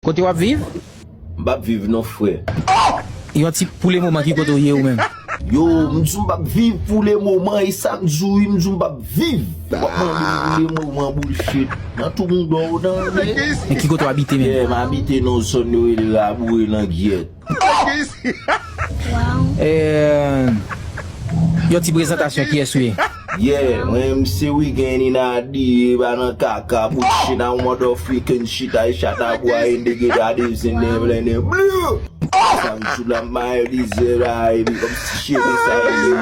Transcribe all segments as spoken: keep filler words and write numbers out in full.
Kote w ap viv? M p ap viv non, frè. Yon ti pou le moman, ki kote w ye ou menm? Yo, m di w m p ap viv pou le moman, e sa m di w, wi, m di w m p ap viv. M p ap mande pou le moman, bullshit. Nan tou moun dò w nan, men. Men ki kote w abite menm? Yeah, m abite nan zòn yo rele Laboure Langyèt. Eh, yon ti prezantasyon, kiyès ou ye? Yeah, mwen se Weekend in a D A, pa nan kaka, bullshit, a motherfucking shit, I shot a boy in the gate, I didn't never blue. Sa m sou la, m bay lizè la, epi kòmsi cheri sa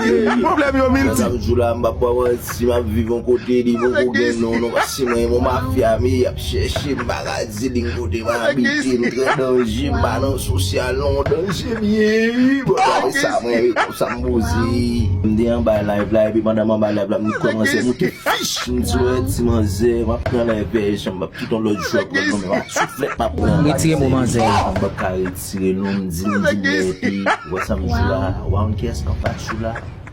ye. Pwoblèm yo milti. Sa m sou la, m pa pran manti, m ap viv yon kote, li poko gen non, non, paske mwen, yon mafya, men y ap chèche m, m pa ka di li kote m abite, m trè danje, m pa nan sosyal, non, danje m ye, wi, bon, gade sa, mwen, wi, konsa m poze. M te anba live la, epi pandan m anba live la, m kòmanse moute fich, m di, wè, ti manzè, m ap pran live vèjan, m ap kite yon lòt jou, ap pran non, men m ap souflèt, m ap pran. Retire mo manzè. M p ap ka retire non, m di, m di, epi, wè sa m di la, wa yon kès k ap bat sou la.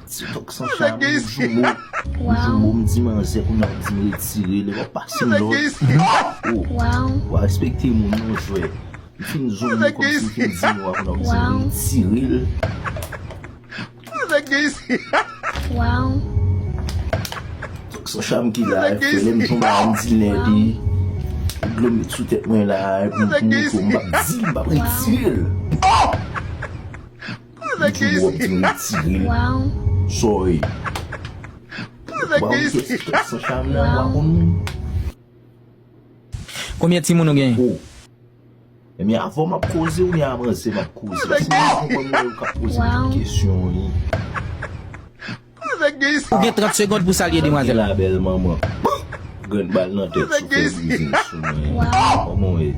TikTok san cham, m joumo. M joumo, m di manzè, kounye a w di m retire l, epi w pase m lòd. Oh, w a respekte moun non, jwè. M fin joumo kòmsi m fin di mo a, kounye a w di m retire l. TikTok san cham ki la, frè, lè m jwenn bagay m di l nèdi. Dlo met sou tèt mwen la, epi m pou moute w, m p ap di l, m p ap retire l. Li di w ap di m retire l. Sorry. Ba w kèk TikTok san cham nan, w a konn. Konbyen timoun ou gen? Oh. Ebyen, avan m ap koze, oubyen a manzè m ap koze? Paske m konprann mwen yo k ap poze m tout kesyon, wi. Ou gen trant segonn pou salye demwazèl la, bèl manman. Grenn bal nan tèt, sou fè brize sou mwen. Kòman w ye?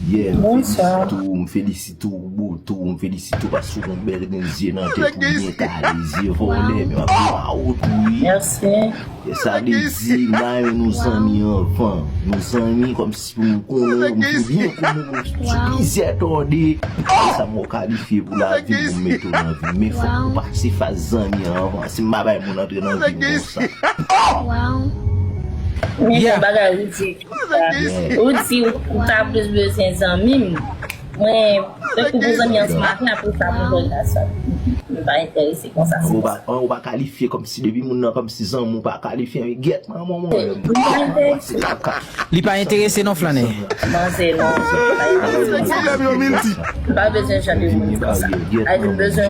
Yeah, m felisite w, m felisite w pou bote w, m felisite w paske w gon bèl grenn zye nan tèt ou byen kale, zye vòlè, men m ap di w a ou tou wi. Mèsi. E sa vle di, m ta renmen nou zanmi anvan. Nou zanmi kòmsi pou m konnen w, m fin byen konnen w, m sou plizyè tòde. E sa m wè w kalifye pou lavi, pou m mete w nan vi m. Men fòk ou pase faz zanmi an anvan. Si m pa bay moun antre nan vi m konsa. Men se bagay ridikil. Ou di ou ta plis bezwen zanmi m. Mwen, tankou pou zanmi ansanm ak mwen, apre sa pou relasyon. M pa enterese konsa. Ou pa, ou pa kalifye kòmsi depi moun nan kòmsi zanmi w pa kalifye, men gyèt manman mwen. M pa enterese. Li pa enterese non, Flannè. Manzè, non, m pa enterese. Pwoblèm yo milti. M pa bezwen jan de moun konsa. Ay, m bezwen